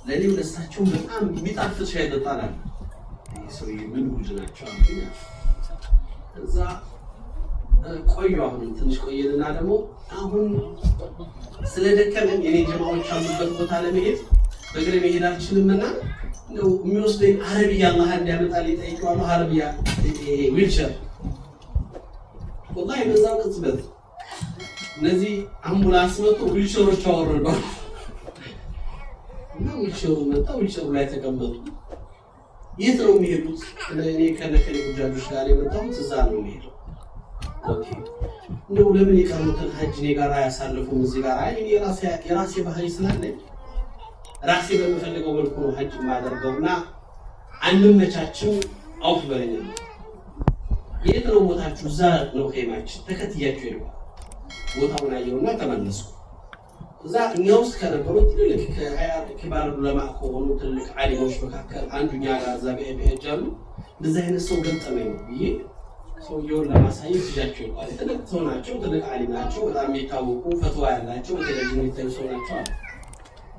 ለእኔም ለእሳቸውም በጣም የሚጣፍጥ ሻይ ጠጣናል። ይህ ሰውዬ ምን ጉድ ናቸው አልኩኝ። እዛ ቆዩ። አሁንም ትንሽ ቆየንና ደግሞ አሁን ስለደከመኝ የኔ ጀማዎች ያሉበት ቦታ ለመሄድ በእግሬ መሄድ አልችልምና እንደው የሚወስደኝ عربية አላህ እንዲያመጣልኝ ጠይቄዋለሁ። عربية wheelchair። ወላሂ በዛው ቅጽበት እነዚህ አምቡላንስ መጥቶ ዊልቸሮች አወረዷል እና ዊልቸሩ መጣ። ዊልቸሩ ላይ ተቀመጡ። የት ነው የሚሄዱት? እኔ ከነከሌ ሁጃጆች ጋር የመጣሁት እዛ ነው የሚሄደው። Okay እንደው ለምን የቀሩትን ሀጅ እኔ ጋር አያሳልፉም? እዚህ ጋር አይ እኔ የራሴ ባህሪ ስላለኝ ራሴ በምፈልገው መልኩ ነው ሀጅ የማደርገውና አንመቻችም፣ አውፍ በለኝ። የት ነው ቦታችሁ? እዛ ነው ኸይማችን። ተከትያቸው ሄድኩ። ቦታውን አየሁና ተመለስኩ። እዛ እኛ ውስጥ ከነበሩ ትልልቅ ከሀያት ኪባር ዑለማ ከሆኑ ትልልቅ ዓሊሞች መካከል አንዱ እኛ ጋር እዛ ጋር ይሄጃሉ። እንደዚህ አይነት ሰው ገጠመኝ ነው ብዬ ሰውየውን ለማሳየት ይዣቸው ይባል። ትልቅ ሰው ናቸው፣ ትልቅ ዓሊም ናቸው፣ በጣም የሚታወቁ ፈትዋ ያላቸው በቴሌቪዥን የሚታዩ ሰው ናቸው አሉ።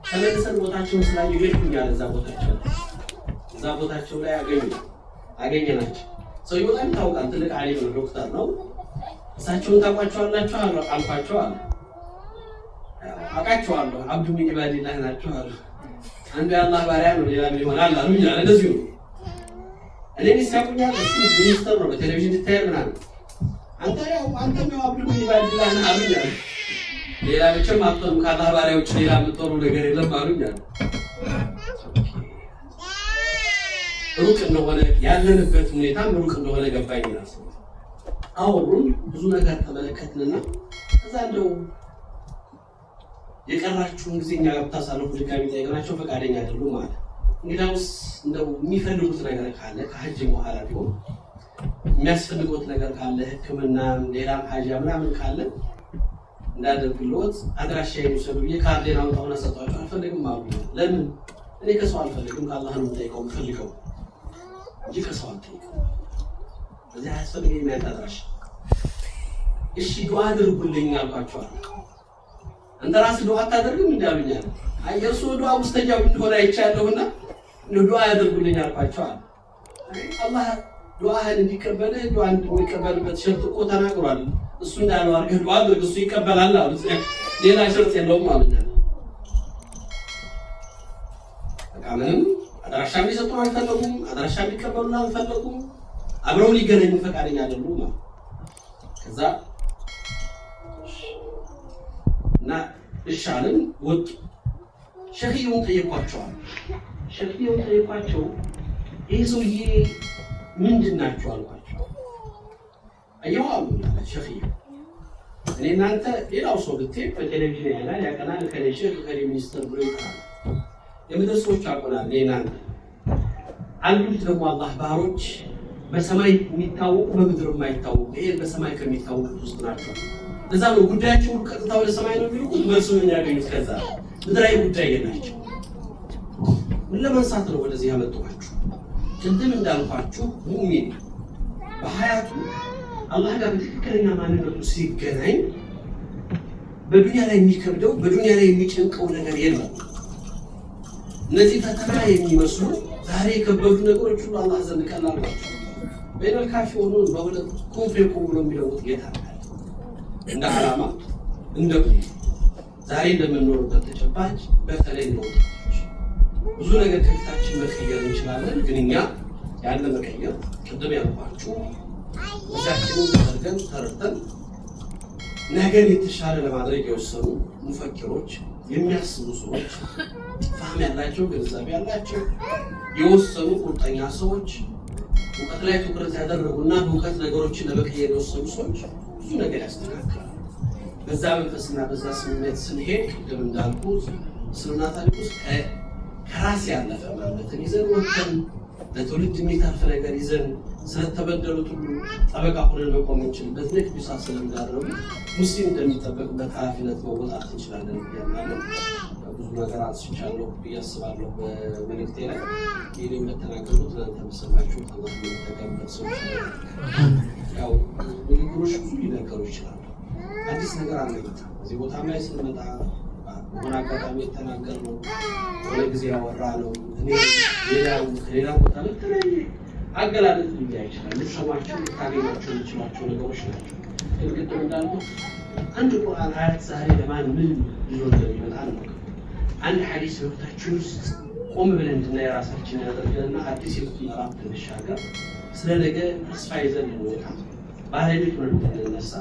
ተመልሰን ቦታቸውን ስላየሁ ሄድኩኝ አለ። እዛ ቦታቸው ላይ አገኘናቸው። ሰውየው በጣም ይታወቃል፣ ትልቅ ዓሊም ነው፣ ዶክተር ነው። እሳቸውን ታውቋቸዋላችሁ አልኳቸው አለ። አውቃቸዋለሁ፣ عبد من عباد الله ናቸው አሉ። አንዱ የአላህ ባሪያ ነው፣ ሌላ ምን ይሆናል አሉ ይላል። እንደዚሁ ነው። እኔን ይሳቁኛል። እሱ ሚኒስተር ነው፣ በቴሌቪዥን ይታያል ምናምን። አንተ ያው አንተም ያው عبد من عباد الله ነህ አሉኝ አለ። ሌላ መቼም አትሆንም፣ ከአላህ ባሪያ ውጭ ሌላ የምትሆነው ነገር የለም አሉኝ አለ። ሩቅ እንደሆነ ያለንበት ሁኔታም ሩቅ እንደሆነ ገባኝ ይላል። አወሩን፣ ብዙ ነገር ተመለከትንና ከዛ እንደው የቀራችሁን ጊዜ እኛ ጋር ብታሳልፉ ድጋሚ ጠይቀናቸው ፈቃደኛ አይደሉም ማለት። እንግዲያውስ እንደው የሚፈልጉት ነገር ካለ ከሀጅ በኋላ ቢሆን የሚያስፈልጉት ነገር ካለ ሕክምና ሌላም ሀጃ ምናምን ካለ እንዳደርግልዎት አድራሻዬን ይውሰዱ ብዬ ካርዴን አውጣውና ሰጧቸው። አልፈልግም አሉ። ለምን? እኔ ከሰው አልፈልግም፣ ከአላህ ነው የምጠይቀው የምፈልገው እንጂ ከሰው አልጠይቅም። እዚህ አያስፈልገኝም ያንተ አድራሻ። እሺ ዱዓ አድርጉልኝ አልኳቸዋል። አንተ ራስህ ዱዓ አታደርግም እንዳሉኝ አለ። አይ የእርስዎ ዱዓ ሙስተጃብ እንደሆነ አይቻለሁና ዱዓ ያደርጉልኝ አልኳቸው አለ። አላህ ዱዓህን እንዲቀበልህ ዱዓ እንዲቀበልበት ሸርጥ እኮ ተናግሯል። እሱ እንዳለው አድርገህ ዱዓ አድርግ እሱ ይቀበላል አሉት። ሌላ ሸርጥ የለውም አሉት። በቃ ምንም አድራሻ ሊሰጡን አልፈለጉም። አድራሻ ሊቀበሉን አልፈለጉም። አብረው ሊገናኙ ፈቃደኛ አይደሉም ማለት። ከዛ እና እሻልን ወጡ። ሸኽየውን ጠየቋቸዋል። ሸኽየውን ጠየቋቸው ይህ ሰውዬ ምንድን ናቸው አልኳቸው። አየሁ አሉ ሸኽየው፣ እኔ እናንተ ሌላው ሰው ብትሄድ በቴሌቪዥን ያያል ያቀናል፣ እከሌ ሼህ እከሌ ሚኒስትር ብሎ ይጠራል። የምድር ሰዎች አቆናል። እኔ እናንተ አሉት ደግሞ አላህ ባሮች በሰማይ የሚታወቁ በምድር የማይታወቁ፣ ይሄ በሰማይ ከሚታወቁት ውስጥ ናቸው። እዛ ነው ጉዳያቸው ሁሉ ቀጥታ ወደ ሰማይ ነው የሚልኩት፣ መልሱን የሚያገኙት ከዛ ምድራዊ ጉዳይ የላቸው። ምን ለማንሳት ነው ወደዚህ ያመጣኋችሁ? ቅድም እንዳልኳችሁ ሙእሚን በሀያቱ አላህ ጋር በትክክለኛ ማንነቱ ሲገናኝ በዱንያ ላይ የሚከብደው በዱንያ ላይ የሚጨንቀው ነገር የለም። እነዚህ ፈተና የሚመስሉ ዛሬ የከበዱ ነገሮች ሁሉ አላህ ዘንድ ቀላል ናቸው። በይነል ካፊ ሆኖ በሁለት ኩን ፈየኩን ብሎ የሚለውጥ ጌታ አለ። እንደ ዓላማ እንደ ዛሬ እንደምንኖርበት ተጨባጭ በተለይ ለወጣቶች ብዙ ነገር ከፊታችን መቀየር እንችላለን። ግን እኛ ያን ለመቀየር ቅድም ያልኳችሁ እዛችንን ተደርገን ተረድተን ነገን የተሻለ ለማድረግ የወሰኑ ሙፈኪሮች፣ የሚያስቡ ሰዎች፣ ፋህም ያላቸው ግንዛቤ ያላቸው የወሰኑ ቁርጠኛ ሰዎች፣ እውቀት ላይ ትኩረት ያደረጉና በእውቀት ነገሮችን ለመቀየር የወሰኑ ሰዎች ብዙ ነገር ያስተካክላሉ። በዛ መንፈስና በዛ ስሜት ስንሄድ ቅድም እንዳልኩት እስልምና ታሪክ ውስጥ ከራስ ያለፈ ማንነትን ይዘን ወጥተን ለትውልድ የሚተርፍ ነገር ይዘን ስለተበደሉት ሁሉ ጠበቃ ሆነን መቆም እንችልበት ልክ ቢሳ ስለምዳረጉ ሙስሊም እንደሚጠበቅበት ኃላፊነት መወጣት እንችላለን ብያለሁ። ብዙ ነገር አንስቻለሁ ብዬ አስባለሁ በመልእክቴ ላይ። ይህን በተናገሩት እናንተ በሰማችሁት አላህ የምንጠቀምበት ሰዎች ያው ንግግሮች ብዙ ሊነገሩ ይችላሉ። አዲስ ነገር አናመጣም። እዚህ ቦታም ላይ ስንመጣ በሆነ አጋጣሚ የተናገርነው በሆነ ጊዜ ያወራነው እኔ ሌላው ከሌላ ቦታ ላይ የተለያየ አገላለጽ ሊለያይ ይችላል። ልትሰሟቸው ልታገኟቸው የምችሏቸው ነገሮች ናቸው። ግን ቅድም እንዳልኩት አንድ ቁርአን አያት ዛሬ ለማን ምን ይዞ እንደሚመጣ አናውቅም። አንድ ሐዲስ በህይወታችን ውስጥ ቆም ብለን እንድናይ ራሳችን ያደርገንና አዲስ የህይወት ምዕራፍ እንድንሻገር ስለ ነገ ተስፋ ይዘን እንወጣ ባለቤት ሆነን እንድንነሳ።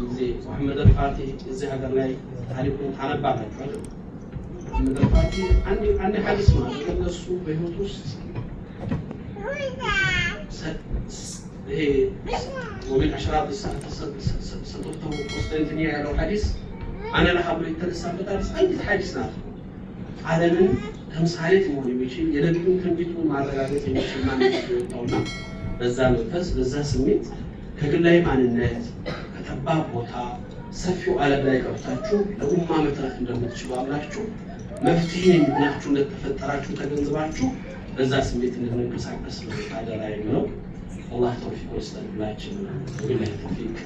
ጊዜ ሙሐመድ አልፋቲህ እዚህ ሀገር ላይ ታሪኩን ታነባላችሁ አይደል? ሙሐመድ አልፋቲህ አንድ ሐዲስ ነው አይደል? እነሱ በህይወት ውስጥ ይሄ ወሚን አሽራጥ ሰጡተው ቆስጠንጢንያ ያለው ሐዲስ አነ ለሃ ብሎ የተነሳበት ሐዲስ አንዲት ሐዲስ ናት። ዓለምን ተምሳሌት መሆን የሚችል የነቢዩን ትንቢቱን ማረጋገጥ የሚችል ማንነት የወጣውና በዛ መንፈስ በዛ ስሜት ከግላዊ ማንነት ከጠባብ ቦታ ሰፊው ዓለም ላይ ገብታችሁ ለኡማ መትረፍ እንደምትችሉ አምናችሁ መፍትሄ ናችሁ እንደተፈጠራችሁ ተገንዝባችሁ በዛ ስሜት እንድንንቀሳቀስ ነው አደራ የምለው። አላህ ተውፊቅ ይስጠን ሁላችንም። ወቢላሂ ተውፊቅ።